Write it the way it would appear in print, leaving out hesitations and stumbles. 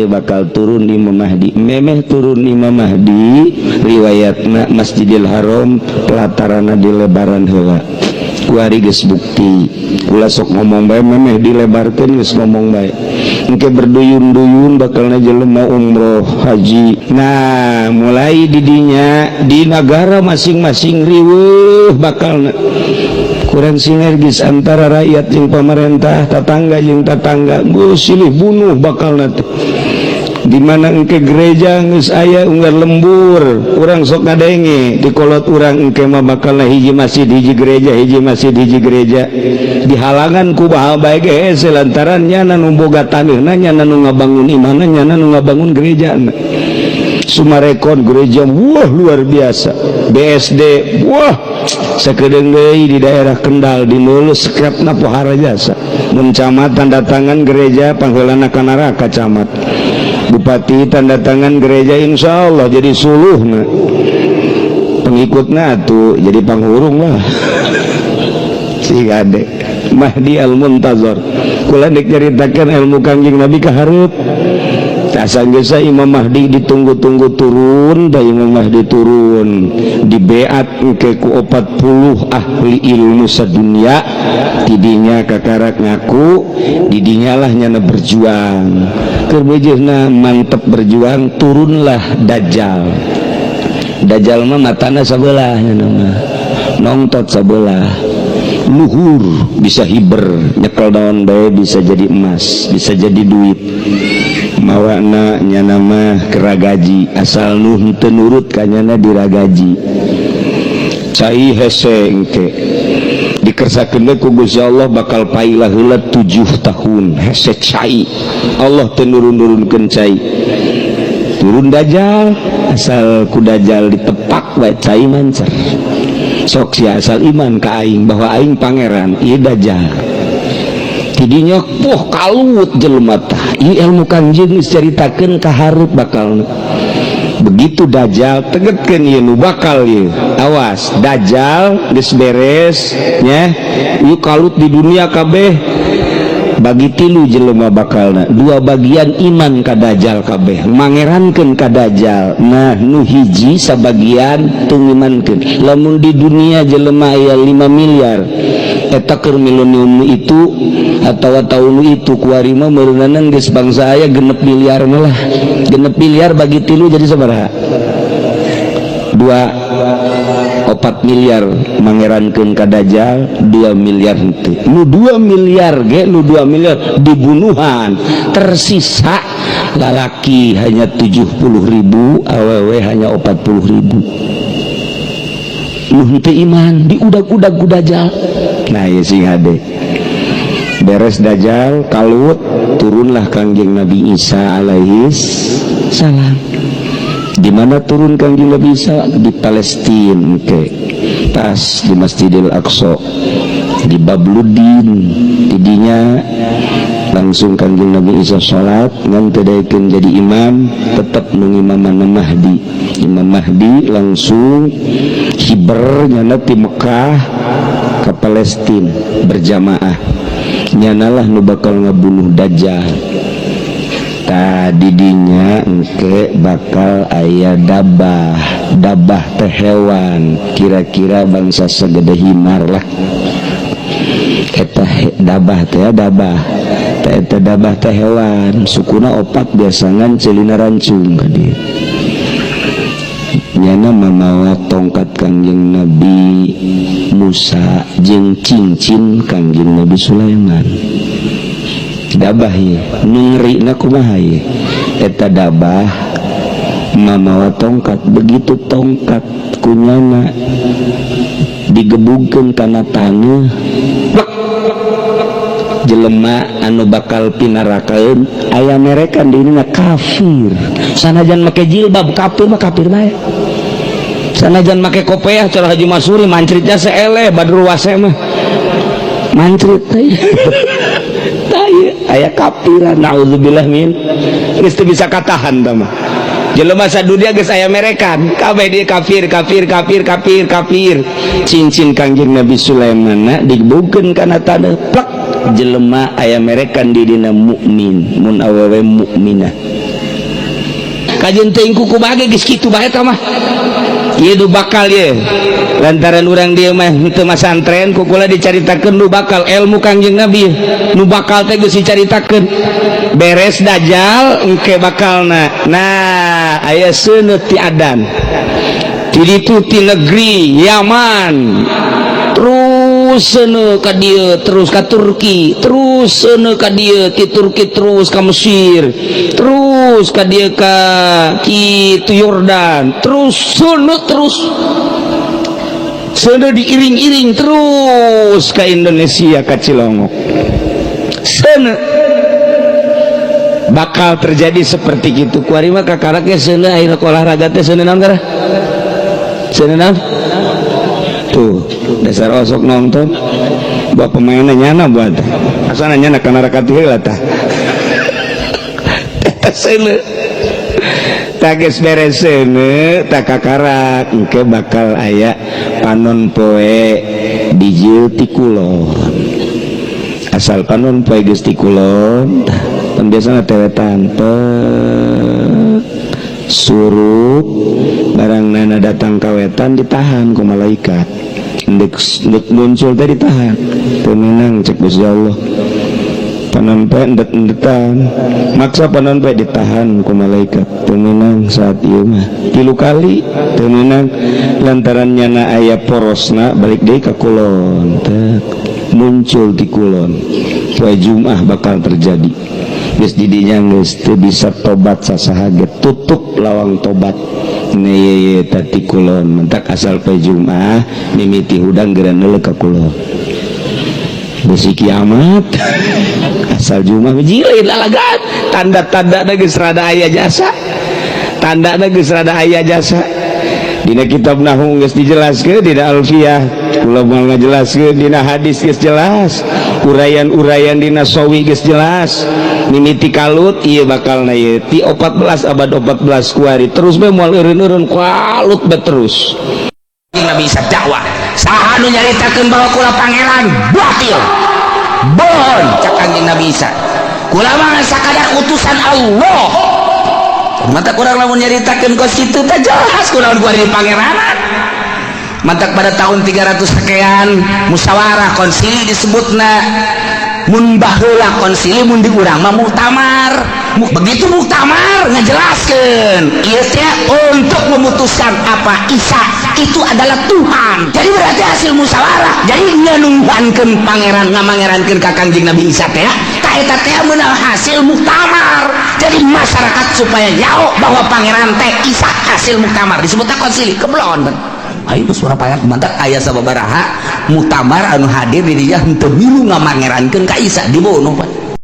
bakal turun Imam Mahdi. Memeh turun Imam Mahdi, riwayatna Masjidil Haram pelatarana dilebaran heula. Kuari geus bukti, kula sok ngomong bae, memeh dilebarkeun geus ngomong bae. Engke berduyun-duyun bakalna jelema umroh haji. Nah, mulai didinya di negara masing-masing riweuh, bakalna kurang sinergis antara rakyat jeung pemerintah, tetangga jeung tetangga, geus silih bunuh bakal teh. Di mana engke gereja geus aya unggal lembur, urang sok ngadenge di kolot urang, engke mah bakal hiji masjid hiji gereja, hiji masjid hiji gereja, dihalangan ku baha bae ge hese, lantaran nyana nu boga taneuhna, nyana nu ngabangun imahna, nyana nu ngabangun gereja. Sumarekon gereja, wah, luar biasa. BSD, wah, sakedeung deui di daerah Kendal di Mulus sekrepna pohara jasa. Mun camat tanda tangan gereja, pangheulana ka neraka camat. Bupati tanda tangan gereja, insya Allah jadi suluh. Pengikutna tuh jadi panghurung lah si ade. Mahdi al-Muntazor, kula dek nyaritakeun ilmu Kangjeng Nabi ka hareup. Geus Imam Mahdi ditunggu-tunggu turun da, Imam Mahdi turun di beat ke ku 40 ahli ilmu sedunia. Tidinya kakarak ngaku, didinya lah nyana berjuang. Keur bejeuhna mantep berjuang, turunlah Dajjal. Dajjal mah matana sabelah, nyana mah nongtot sabelah luhur, bisa hiber, nyekel daun bae bisa jadi emas, bisa jadi duit. Mawana nyana mah keragaji, asal nu henteu nurut ka nyana diragaji. Cai hese engke dikersakeun ku Gusti Allah, bakal pailah heula 7 tahun hese cai. Allah teu nurun-nurunkeun cai. Turun Dajjal, asal ku Dajjal ditepak bae cai mancer. Sok sia asal iman ka aing bahwa aing pangeran ieu. Dajjal tidinya poh kalut jelema tah. Ieu ilmu Kangjeng geus caritakeun ka hareup bakal begitu. Dajjal tegetkeun ieu nu bakal ieu. Awas, Dajjal geus beres nya, ieu kalut di dunia kabeh, bagi tilu jelema bakalna. Dua bagian iman ka Dajjal, kabeh mangerankeun ka Dajjal. Nah, nu hiji sabagian teu ngimankeun. Lamun di dunia jelema aya 5 miliar, eta keur milenium itu atau tahun itu kuari mah meureunana geus bangsa aya 6 miliar malah. 6 miliar bagi tilu jadi sabaraha? Dua 4 miliar mangerankeun ka Dajjal, 2 miliar henteu. Nu 2 miliar ge, nu 2 miliar dibunuhan. Tersisa lalaki hanya 70 ribu, awewe hanya 40 ribu. Nu henteu iman diudag-udag ku Dajjal. Nah, ya sing hade. Beres Dajjal kalut, turunlah Kangjeng Nabi Isa alaihis salam. Di mana turun Kangjeng Nabi Isa? Di Palestina ke pas di Masjidil Aqsa di Babludin. Tidinya langsung Kangjeng Nabi Isa salat ngan teu daekeun jadi imam, tetap ngimaman Mahdi. Imam Mahdi langsung hiber nyana ti Mekah ke Palestina berjamaah. Nyanalah nu bakal ngebunuh Dajjal. Tadi dinya engke bakal aya dabah. Dabah teh hewan kira-kira bangsa segede himar lah. Eta dabah teh, dabah teh, eta dabah teh hewan sukuna opat, biasangan celina rancung ka dieu. Nyana mamawa tongkat Kangjeng Nabi Musa jeung cincin Kangjeng Nabi Sulaiman. Dabah ye nu ngerina kumaha ye? Eta dabah mamawa tongkat, begitu tongkat kunyana digebugkeun kana taneuh, plek, jelema anu bakal pinarakaeun aya merekan dirina kafir. Sanajan make jilbab, kafir mah kafir bae. Sanajan make kopeah, cara Haji Masuri mancritnya seele Badrul Wase mah mancrit teh aya kafiran. Naudzubillah min, geus teu bisa katahan tah mah. Jelema sadunia geus aya merekan kabeh dia kafir, kafir, kafir, kafir, kafir. Cincin Kangjeng Nabi Sulaiman digebugkeun kana taneuh, plek, jelema aya merekan di dina mukmin, mun awewe mukminah. Kajeun teuing ku kumaha ge geus kitu bae eta mah. Ieu nu bakal ye. Lantaran urang dieu mah henteu masantren, ku kula dicaritakeun nu bakal ilmu Kangjeng Nabi. Nu bakal teh geus dicaritakeun. Beres Dajjal engke bakalna. Nah, aya seuneu ti Adan. Ti ditu ti negeri Yaman. Terus seuneu ka dieu, terus ka Turki, terus seuneu ka dieu, ti Turki terus ka Mesir, terus ka dieu ka kitu Yordan, terus seuneu, terus seuneu diiring-iring terus ka Indonesia, ka Cilongok. Seuneu bakal terjadi seperti itu. Kuari mah kakarak ge seuneu ayeuna olahraga teh seuneu naon gara? Seuneu naon? Tuh, dasar osok nonton. Buat pemainnya nyana buat. Asana nyana kana rakat heula tah. Eta seuneu. Tah geus beres seuneu, tah kakarak engke bakal aya panon poe dijieun ti kulon. Asal panon poe geus ti kulon, tah pan biasana teh wetan surup barang nana datang ka wetan ditahan ku malaikat. Ndek ndek muncul teh ditahan. Teu meunang cek Gusti Allah. Panon poe endet-endetan, maksa panon poe ditahan ku malaikat. Teu meunang saat ieu mah. Tilu kali teu meunang lantaran nyana aya porosna balik deui ka kulon. Tek muncul di kulon. Poe Jumat bakal terjadi. Geus didinya geus teu bisa tobat sasaha ge, tutup lawang tobat. Neye tati kulon mentak asal poe Jumat mimiti hudang geura neuleuh ka kulon. Besi kiamat asal Jumat jilid lalagan tanda-tanda geus rada aya jasa, tanda geus rada aya jasa. Dina kitab nahwu geus dijelaskeun, dina alfiyah kula moal ngajelaskeun, dina hadis geus jelas, uraian-uraian dina sawi geus jelas. Mimiti kalut ieu bakalna ieu ti 14 abad 14 kuari terus bae moal eureun-eureun kalut bae terus. Nabi Isa dakwah, saha nu nyaritakeun bahwa kula pangeran batil, bohong. Cak Kanjeng Nabi Isa, kula mah sakadar utusan Allah. Mata kurang lamun nyaritakeun kos kitu teh jelas kula gua di pangeranan. Mantak pada tahun 300 sekian musyawarah konsili disebutna. Mun baheula konsili, mun di urang mah muktamar. Begitu muktamar ngejelaskeun ieu teh untuk memutuskan apa Isa itu adalah Tuhan. Jadi berarti hasil musyawarah jadi ngenuhankeun pangeran, ngamangerankeun ka Kangjeng Nabi Isa teh. Tah eta teh meunang hasil muktamar. Jadi masyarakat supaya nyaho bahwa pangeran teh Isa hasil muktamar disebutnya konsili. Keblon ayo suara pangeran. Mantak aya sababaraha muktamar anu hadir di dinya henteu milu ngamangerankeun ka Isa dibunuh, Pak.